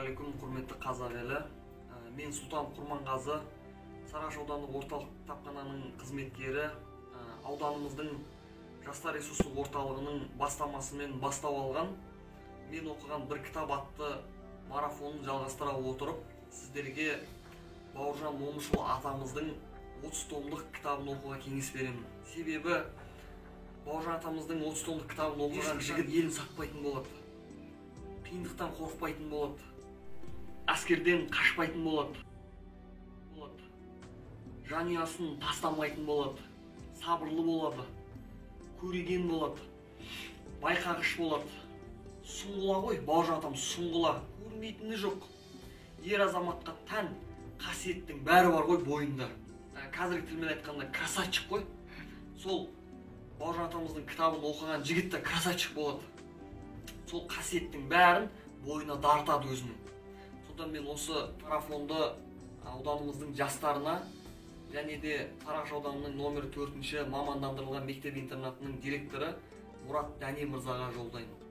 Ассалаумағалейкум, құрметті қазақ елі. Мен Сұлтан Құрманғазы, Сарыағаш аудандық орталық кітапхананың қызметкері. Ауданымыздың жастар ресурстық орталығының бастамасымен бастау алған «Мен оқыған бір кітап» атты марафонын жалғастыра отырып, сіздерге Бауыржан Момышұлы атамыздың 30 томдық кітабын оқуға кеңес беремін. Себебі Бауыржан атамыздың 30 томдық кітабын оқыған жігіт елін сатпайтын болады, қиындықтан қорықпайтын болады, әскерден қашпайтын болады, жанұясын тастамайтын болады, сабырлы болады, көреген болады, байқағыш болады. Сұңғыла ғой Бауыржан атам, сұңғыла, көрмейтіні жоқ. Ер азаматқа тән қасиеттің бәрі бар ғой бойында. Қазіргі тілмен айтқанда, красавчик қой. Сол Бауыржан атамыздың кітабын оқыған жігіт те красавчик болады, сол қасиеттің бәрін бойына дарытады өзінің. Содан мен осы марафонды ауданымыздың жастарына және де Сарыағаш ауданының номер 4 мамандандырылған мектеп интернатының директоры Мұрат Дәни мырзаға жолдаймын.